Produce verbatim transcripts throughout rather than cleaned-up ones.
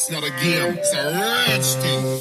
It's not a game, it's a rich thing.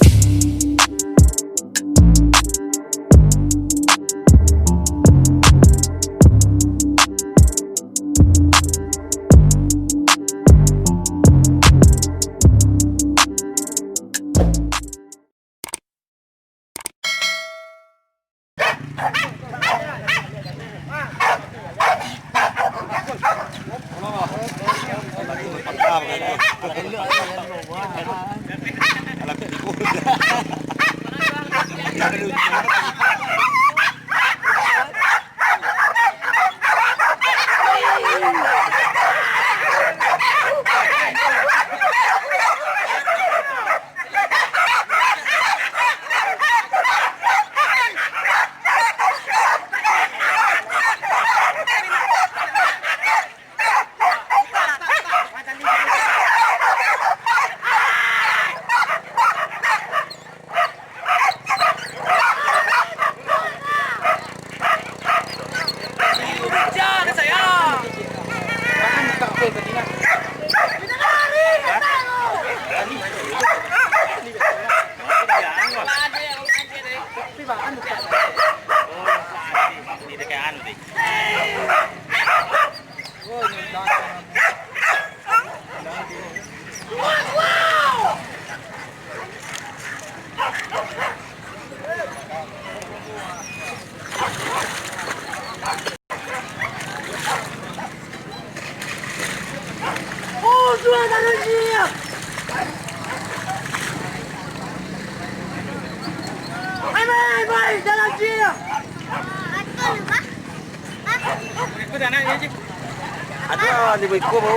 Ada lima ikua, bro.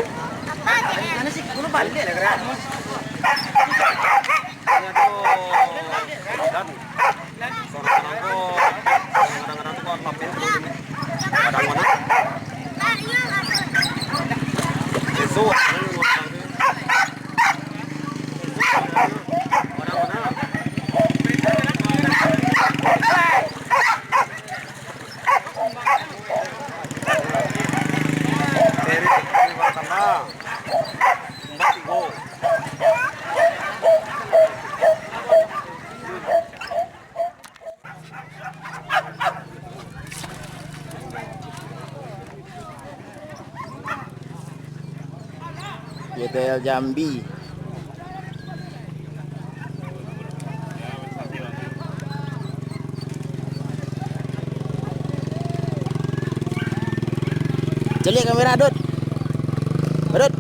Mana sih? Kulo balik lah, gerak. Ini ada dan seorang-seorang ko, kadang-kadang tu kan mampir dulu ni. Kadang mana? Esok, kadang mana? J T L Jambi. Caliak kamera, Dut. Dut.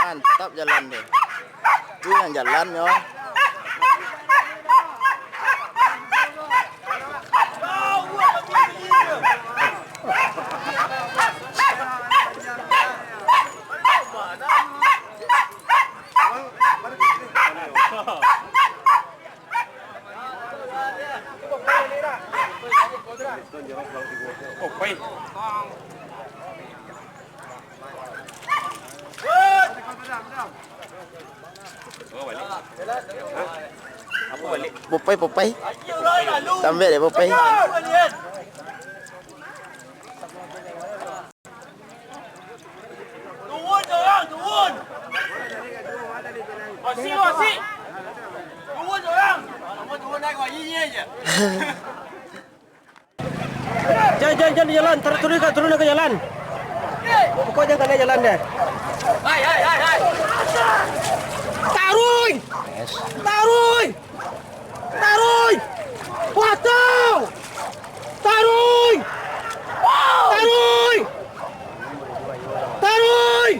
Mantap jalan deh. Tu nan jalan nyo. Popeye, Popeye. Tambah deh, Popeye. Turun, turun, turun. Masih, masih. Turun, turun. Kamu turun naik, wah, ini aja. Jan, jan, jan, jalan. Tur-, turun ka, turun ka jalan. Pokok jan ka naik jalan deh. Hai, hai, hai, hai. Taruih! Taruih! Taruih! Watau! Taruih! Taruih! Taruih!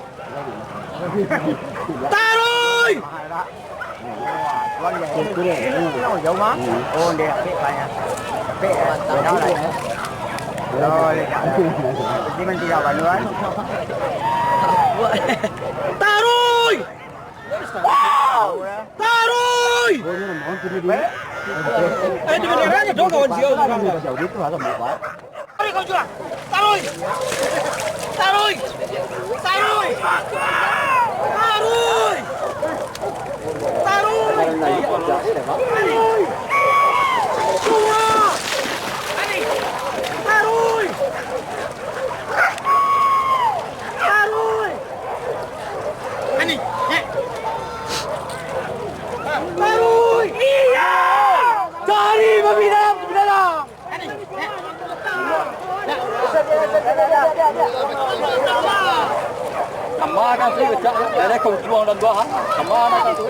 Taruih! Jauh mah? Oh, dia apik banyak. Apik ya? Jauh lah ya. Oh, dia tak ada. Jadi, menteri kawan tu kan? Taruih! Taruih! Eh, di bendera aja dong, kawan sial. Taruih kau juo. Taruih! Taruih! Taruih! Taruih! Taruih! Taruih! Taruih! Taruih! Taruih! Iyo! Cari babi dalam, babi dalam! Kama kan tu, cak, ada kau juang dan dua, ha? Kama kan tu.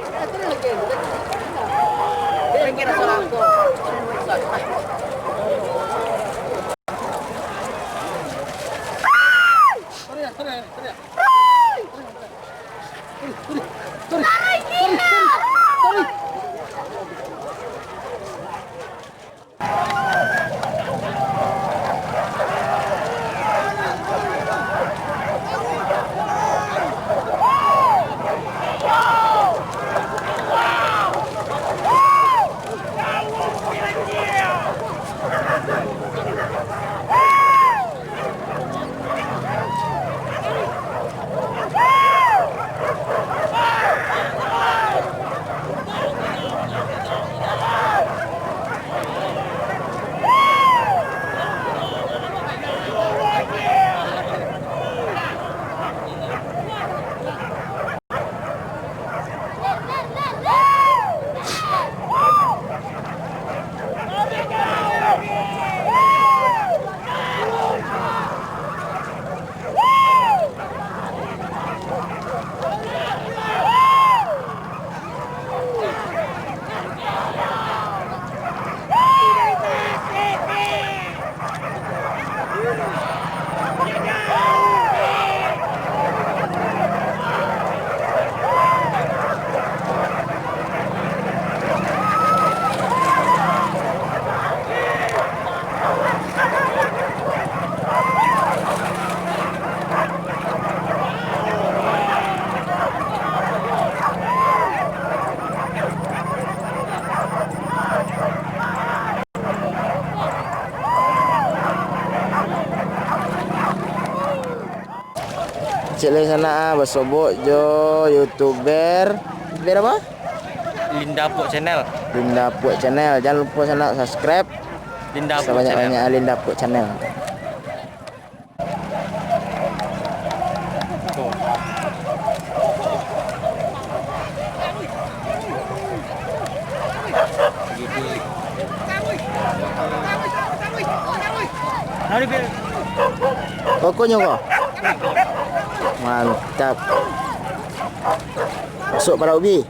Cek lai sanak ah, basobok jo youtuber. Youtuber apa? Linda Puak Channel. Linda Puak Channel. Jangan lupa sanak subscribe. Linda Puak Channel. Sabanyak-banyak Linda Puak Channel. Pokoknyo ko. Mantap. Masuk parak ubi.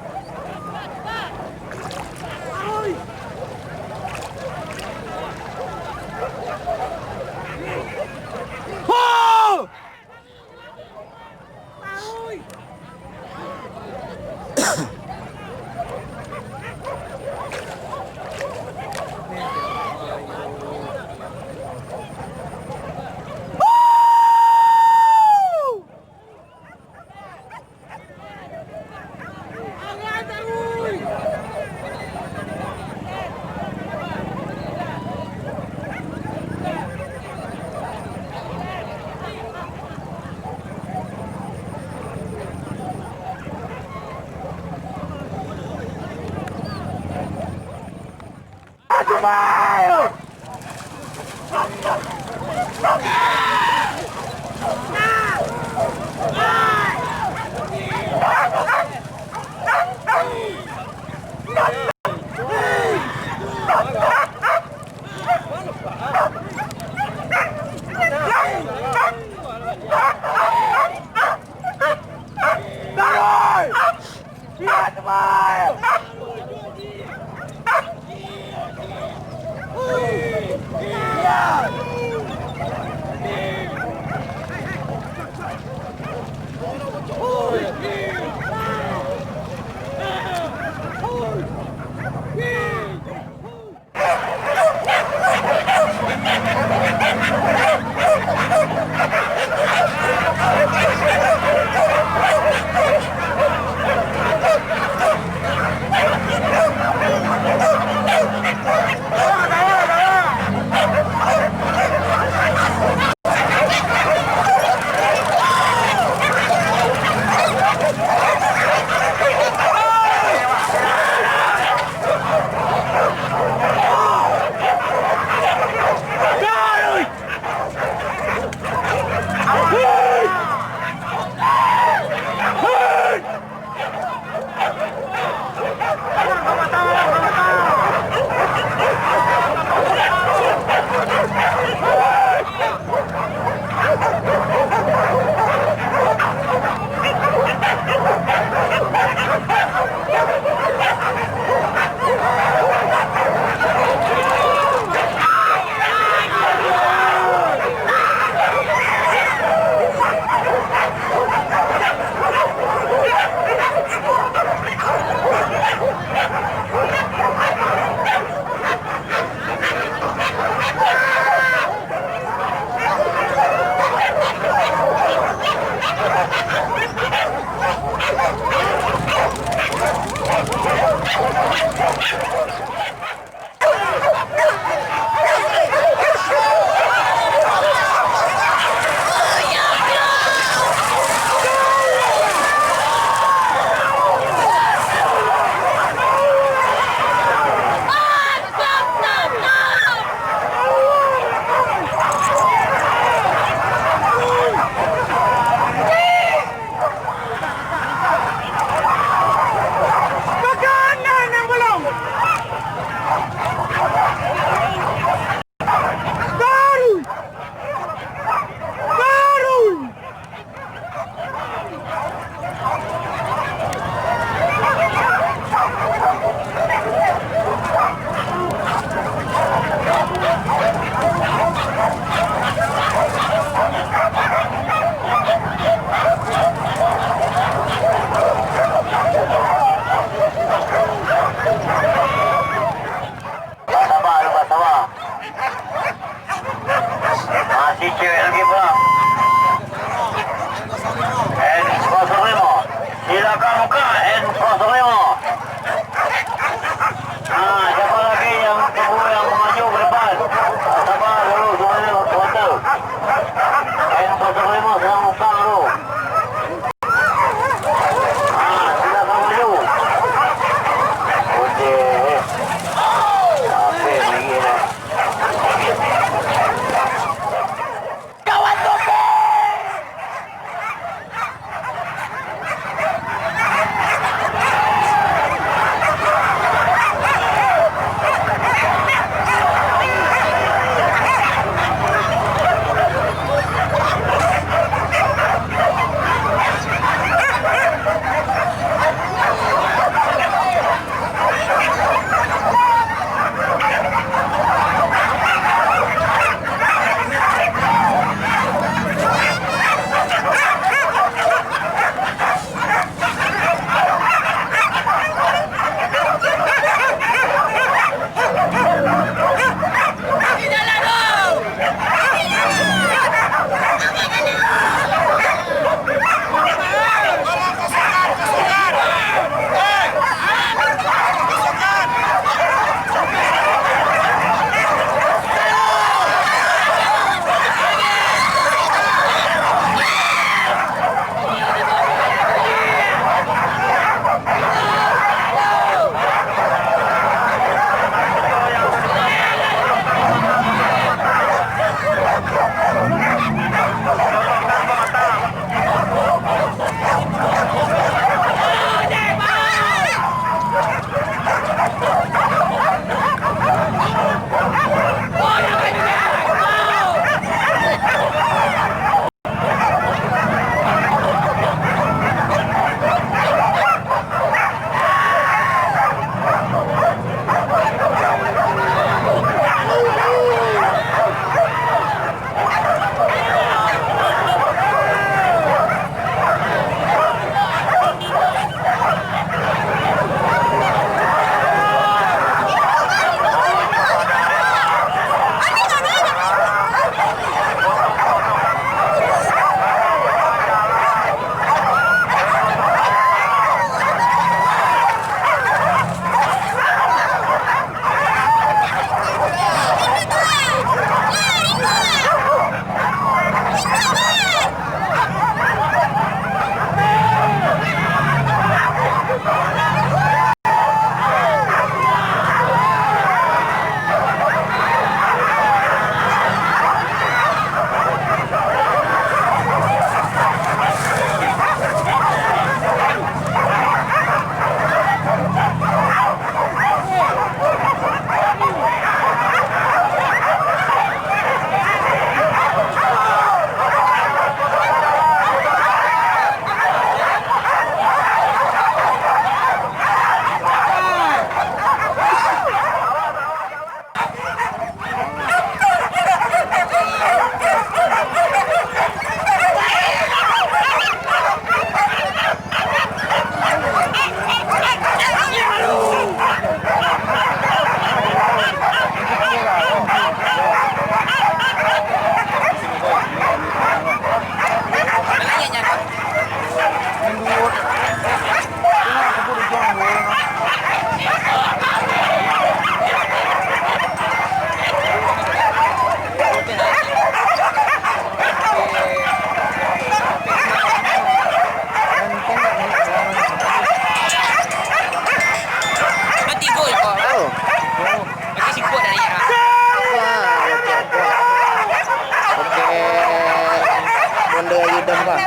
Lagi dong, Bang.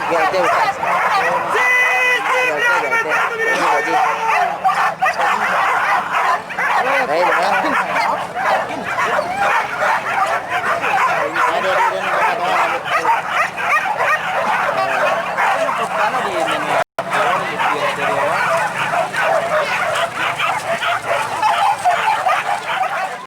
Biar dia buka. Biar dia, biar dia. Ini lagi. Baik, Bang.